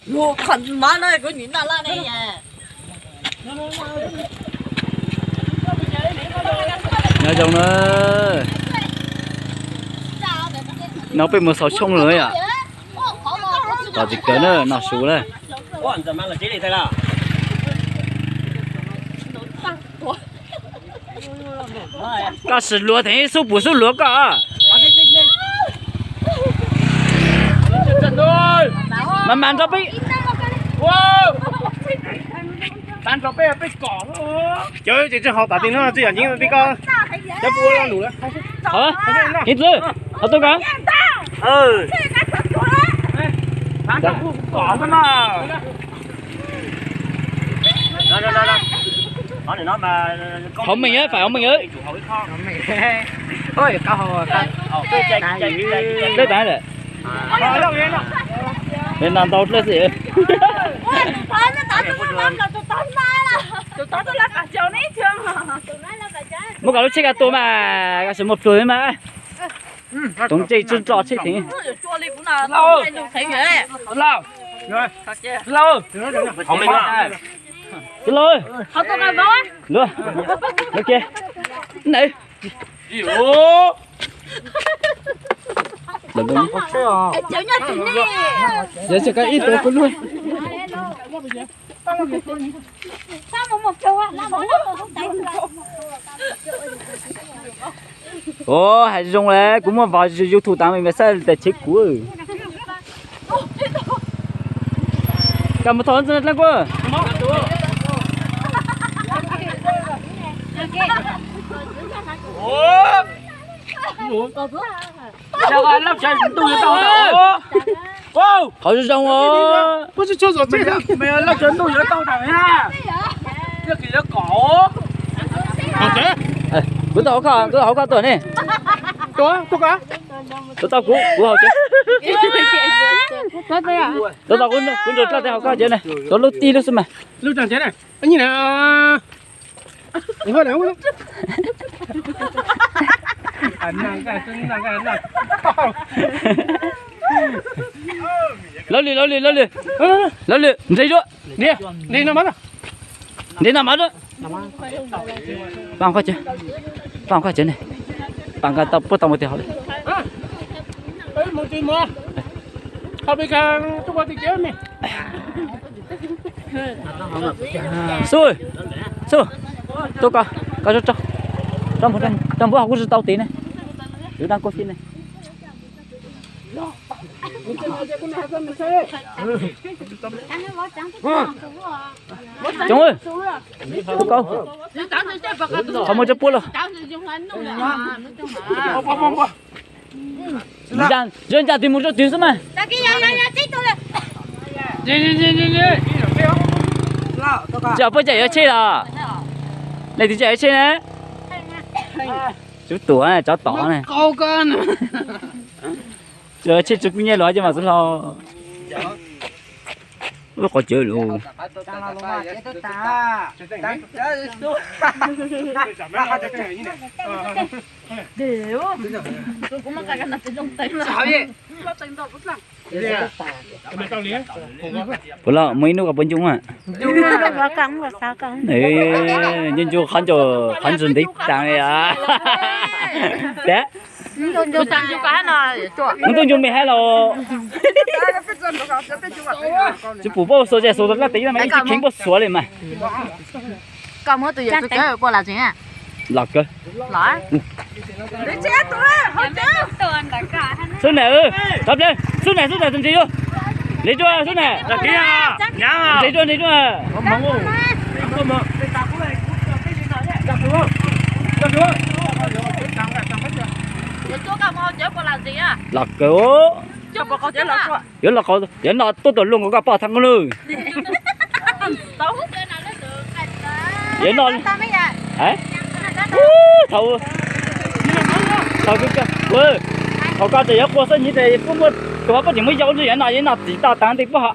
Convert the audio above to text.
Qhov mab no kuv nim noj laj ne. Nyob zoo na. No peb mus xaus xyoob lawm yom. Tos tsis kawg na, noj su na. Koj sim luag theem xub pum xub luag koj. Mas mas nrog peb, mas nrog peb, peb kom. Cov tsis hauv tas ti no tsis yog nyeeb peb koj. Cov pub ua lo lus lawm. Kiv Txwv, hauv tuaj koj. Hauv meej, phải hauv meej. Dlej tas lawm. Noj ntau dlej xwb. Muab kom lub tsheb ka tua mas, koj sim muaj plhus mas. Toov ntsej tsuj nroj tsheb theem. Tij laug, luag, luag kiag. Nws. Yog tsis koj ib tuav kuv luag. Ua hais zoo lawm, kuv muaj vauv YouTube tas me me xaj tes chev kuv. Koj mus thauj ntxwg dlej kuv. Qhov zoo zoo os. Kuv tau hauv koj, kuv tau hauv koj tuaj ne. Tuaj tau kuv, kuv hauv tsev. Tuaj tau kuv, kuv nrog dlej hauv koj tsev ne. Tuaj lub tij lub xwb mas. Lawv lwm, lawv lwm, lawv lwm. Lawv lwm, nres zuj. Nres no mas zuj. Pab koj tsev, pab koj tsev ne. Pab koj tau puab tau mus tias hauv li. Xub, xub, tuaj koj, koj rau, rau npua, rau npua hauv kuv tsis tau tiv ne. Tus dab kuj xib ne. Tsoom, tuaj koj, qhov muaj tsob puab los. Ncaj tig mus rau twg xwb mas. Tsis puab cem yuav tsheb los? Leej twg tsis yuav tsheb ne? Tsub tuam tsov tom ne. Tsis yuav tsheb tsis kuj nyiaj los ces mas xwb los. Lub qhov cawv lus. Puas los muaj ib hnub koj puas ncoo a? Ncu qhov ncauj, qhov ntsis ntev tas li a. Tab, muaj tuaj ncu me hab los. Tsis pum puab xuas zes xuas laj tes mas ib tsis kheev puab xuas li mas. Koj muab tus yawm txwv kawg puas lam tseem? Los kawg. Xub nam, xub nam, xub nam tus ntsis zuj. Nres zuj xub nam. Nres zuj, nres zuj. Los kawg. Yuav los qhov, yuav no tuaj tuam luag nkaus koj poj thab nqub lawm. Yuav no, thaum, thaum, thaum koj tseem yuav qua xab nyiv tes puab muaj, tus puab tseem muab yau ntsis yuav no, yuav no txiv toj taag tes puab hov.